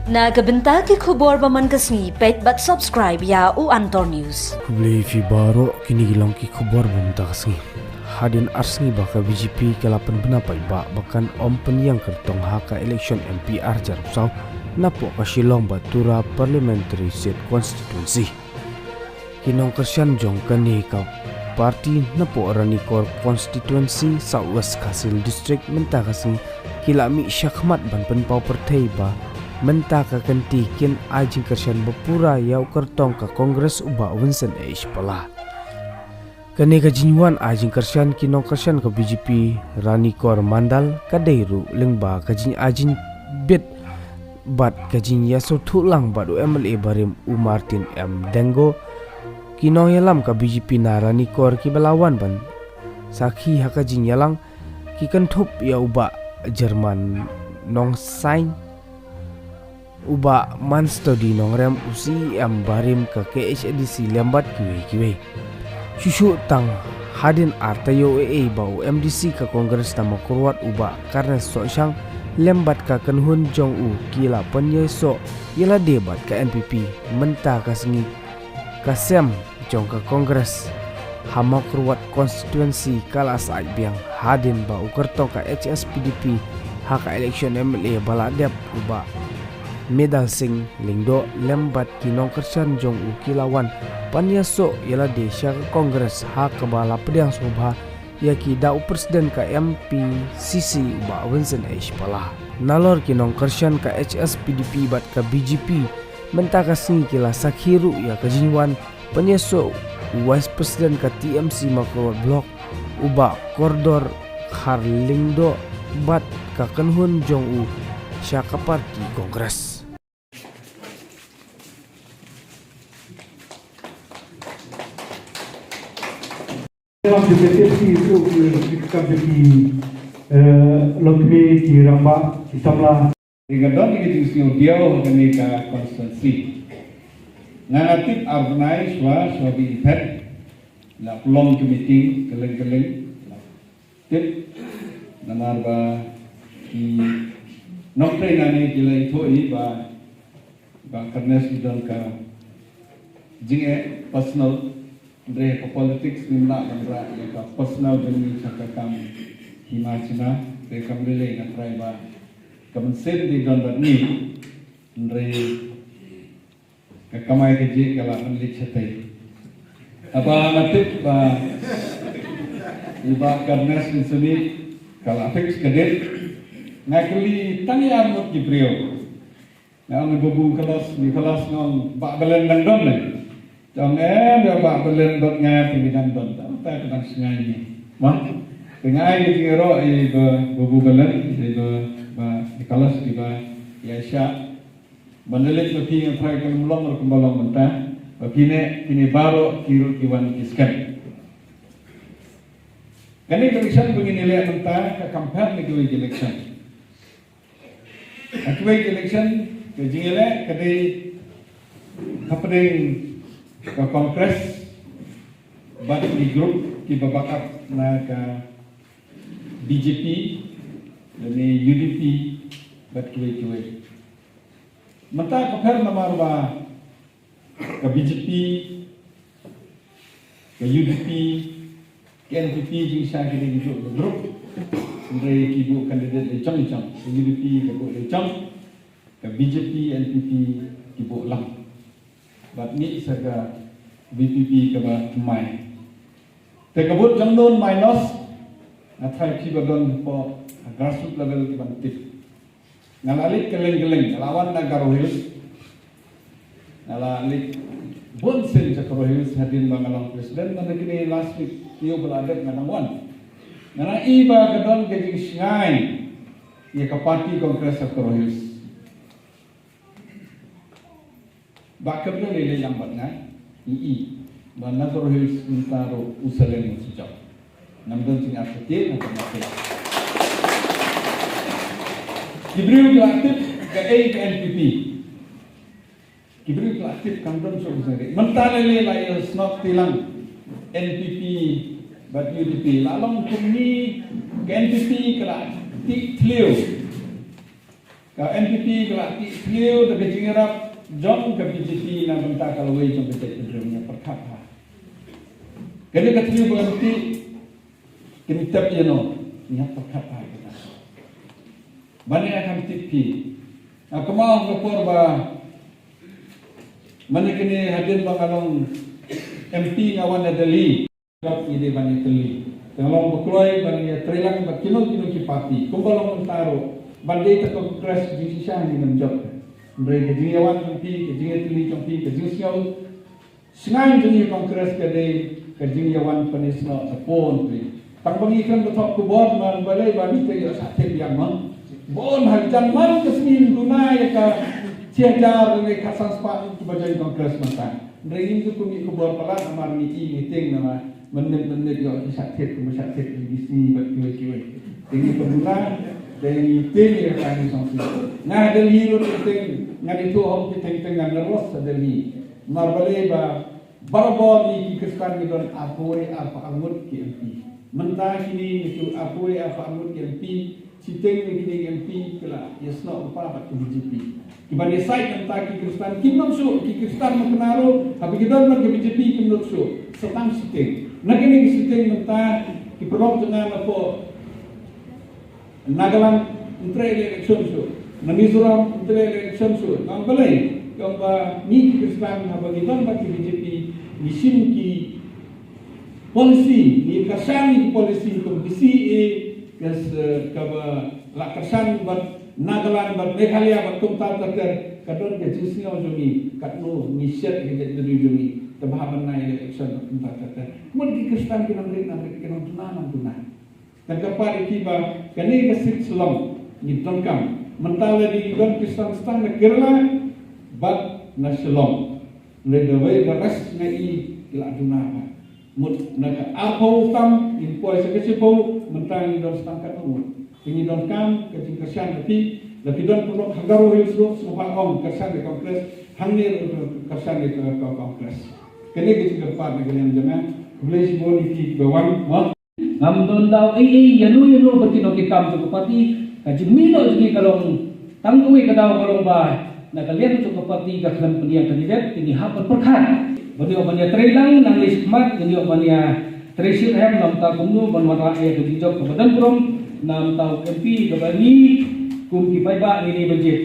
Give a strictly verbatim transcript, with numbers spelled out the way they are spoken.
Na ka bynta ki khubor ba man ka sngi, peit bad subscribe ïa u Antor News. Khublei phi baroh, kine ki long ki khubor ba mynta ka sngi. Hadien ar sngi ba ka B J P ka la pynbna paidbah ba kan ym pynïeng kyrtong ha ka election M P ar hajar arphew saw napoh ka Shillong bad Tura Parliamentary Seat Constituency. Ki nongkyrshan jong kane ka party napoh Ranikor Constituency, South West Khasi Hills District, mynta ka sngi ki la mih shakhmat ban pynpaw pyrthei ba mynta ka kynti kin ai jingkyrshan ba pura ïa u kyrtong ka Congress u Bah Vincent H Pala. Kane ka jingwan ai jingkyrshan ki nongkyrshan ka B J P Ranikor Mandal ka dei ruh lyngba ka jingai jingbit bad ka jingïasngewthuh lang bad u M L A barim u Martin M Dengo. Ki nongïalam ka B J P na Ranikor kiba la wan ban sakhi ha ka jingïalang ki kynthup ïa u Bah German Nongsain, u Bah Manstody Nongrem, u C E M barim ka K H A D C lem bad kiwei kiwei. Shuh shuh tang hadien ar taïew eiei ba u M D C ka Congress na Mawkyrwat u Bah Carnes Sohshang lem bad ka kynhun jong u ki la pynïasoh ïalade bad ka N P P, mynta ka sngi ka sem jong ka Congress ha Mawkyrwat Constituency ka la sah biang hadien ba u kyrtong ka H S P D P ha ka election M L A ba la dep u Bah Medal Singh Lyngdoh lem bad ki nongkyrshan jong u ki la wan pynïasoh ïalade sha ka Congress ha kaba la pdiang sngewbha ïa ki da u President ka M P C C u Bah Vincent H Pala. Nalor ki nongkyrshan ka H S P D P bad ka B J P mynta ka sngi ki la sakhi ruh ïa ka jingwan pynïasoh u Vice President ka T M C Mawkyrwat Block u Bah Kordor Kharlyngdoh bad ka kynhun jong u sha ka party Congress. Nga nga tip ar bnai shuwa, shuwa ba i phet la pynlong ka meeting kylleng kylleng, la tip namar ba ki nongtrei nangne ki la ïathuh ïa i ba, ba Carnes i don ka jingeh personal. Hynrei ka politics ngim lah ban rah ïa ka personal jong ngi sha ka kam hima china. Hynrei kam lei lei nga trai ba ka mynsiem dei don bad ngi. Hynrei ka kamai kajih ka lah ban leit shatei. Haba nga tip ba i Bah Carnes Sohshang ka la fix ka date, nga kylli tang ïa arngut ki briew. Nga ong, Babu Nicholas, Nicholas, nga ong, Bah Belen dang don ne? Te ong, em, ïa Bah Belen bad nga te ngi dang don. Tang ta ka dang sngai ngi. Mo? Te nga ai ka jingïaroh ïa i Bah, Babu Belen, ïa i Bah, Bah Nicholas, ïa i Bah, ïa i Shah. Ban da leit ma phi nga tharai kan ym long ruh kumba long mynta. Ba phi ne, phi ne baroh ki ruh ki wan ki skhem. Kane ka election ba ngin ïaleh mynta ka compare ne kawei ka election. Ha kawei ka election, ka jingïaleh ka dei hapdeng ka Congress bad ki group kiba back up na ka B J P lane U D P bad kiwei kiwei. Mynta ka pher namar ba ka B J P, ka U D P, ka N P P, jingshisha ki dei ki buh ka group. Hynrei ki buh candidate la jong jong. Ka U D P ka buh la jong, ka B J P, N P P ki buh lang. Bad ngi sa ka V P P kaba thymmai. Te ka vote jong ngi minus, nga tharai phi ba don hapoh grassroots level ki ban tip. Nga la leit kylleng kylleng, nga la wan na Garo Hills. Nga la leit bun sien sha Garo Hills hadien ba nga long president, namar kine last week, ïa ba la dep nga dang wan. Nga la i ba ka don ka jingshngaiñ ïa ka party Congress sha Garo Hills. Ba ka briew lei lei lang bad nga, i i ba na Garo Hills mynta ruh u Saleng u shu jop. Ngam don jingartatien, ngam don artatien. Ki briew ki la tip kaei ka N P P. Ki briew ki la tip kam don shuh ka jingri. Mynta lei lei la ïa snoh ti lang N P P bad U D P. La long kumne ka N P P ka la tih thliew. Ka N P P ka la tih thliew da ka jingïarap jong ka B J P na bynta ka lawei jong ka jaitbynriew, ngi ïa pyrkhat ha. Kane ka thliew ba ngi tih, kin tep ïa no, ngi ïa pyrkhat ha kata. Ban ïa kam tip phi. Nga kynmaw ka por ba mane kane hadien ba nga long M P nga wan na Delhi. Ka ngi dei ban ïa tylli. Tang long ba kloi ban ïa trei lang bad kino kino ki party. Kumba long mynta ruh. Ban dei ta ka Congress jingshisha ngin ym jop. Hynrei ka jingïawan jong phi, ka jingïatylli jong phi, ka jingsngew. Sngewbha jong ngi Congress ka dei ka jingïawan pynsngew ta pon phi. Tang ba ngi khlem da thok khubor man balei ba ngi te ïa sa thep ïa man. Bun ha jan man ka sngi duna ïa ka shi hajar ne ka san spah kiba join Congress mynta. Hynrei ngim ju pynmih khubor palat namar ngi i ngi tieng namar mynmiet mynmiet ïoh ki shah thied kumba shah thied ki B C bad kiwei kiwei. Te ngi pynbna te ngi tieng ïa ka ngi song sih. Nga ha Delhi ruh ngi tieng, ngan ïathuh hok ki tieng tieng, ngan nervous ha Delhi. Namar balei ba barabor ngi ki Khristan ngi don arphew wei arphew ar ngut ki M P. Mynta kine ngi tu arphew wei arphew ar ngut ki M P. Shiteng na kine ki M P ki la ïasnoh lypa bad ka B J P. Kiban ïasaid na bynta ki Khristan kim nud shuh, ki Khristan mynta ruh haba ki don bad ka B J P kim nud shuh. Sa tang shiteng. Na kine ki shiteng mynta ki paralok jong nga napoh Nagaland ym trei election shuh. Na Mizoram ym trei election shuh. Ka ong balei? Ka ong ba ngi ki Khristan haba ngi don bad ki B J P ngi shim ki policy, ngi kyrshan ki policy kum ki C A A, ka s-, kaba la kyrshan bad Nagaland bad Meghalaya bad kumta ter ter, ka don ka jingsngew jong ngi katno ngi shet ka jaitbynriew jong ngi. Te ba haba nai election bad kumta ter ter, mut ki Khristan ki nang rit nang rit, ki nang duna nang duna. Te kyrpad ïa phi ba kane ka seat Shillong ngi donkam. Mynta la dei don Khristan tang na Kerala bad na Shillong. Lei da wei da rest nga i ki la duna ba mut na ka arphew tam ngin poi sha ka shiphew, mynta ngi don tang katno ngut. Te ngi donkam ka jingkyrshan na phi, la phi don paralok ha Garo Hills ruh sngewbha ong kyrshan ïa ka Congress, hangne ruh kyrshan ïa ka Congress. Kane ka jingkyrpad na ka liang jong nga. Khublei shibun ïa phi kiba wan mo. Ngam don daw ei ei ïano ïano ba kino ki kam jong ka party, ka jingmih noh jong ngi ka long tang kawei ka daw ka long ba na ka liang jong ka party ka khlem pynïaid candidate, te ngi hap ban pyrkhat. Ban ïoh ban ïatrei lang nangne shakhmat, ngin ïoh ban ïatrei shitrhem na bynta kumno ban wanrah ïa ka jingjop kaba don burom na bynta u M P kaba ngi kum ki paidbah ngi dei ban jied.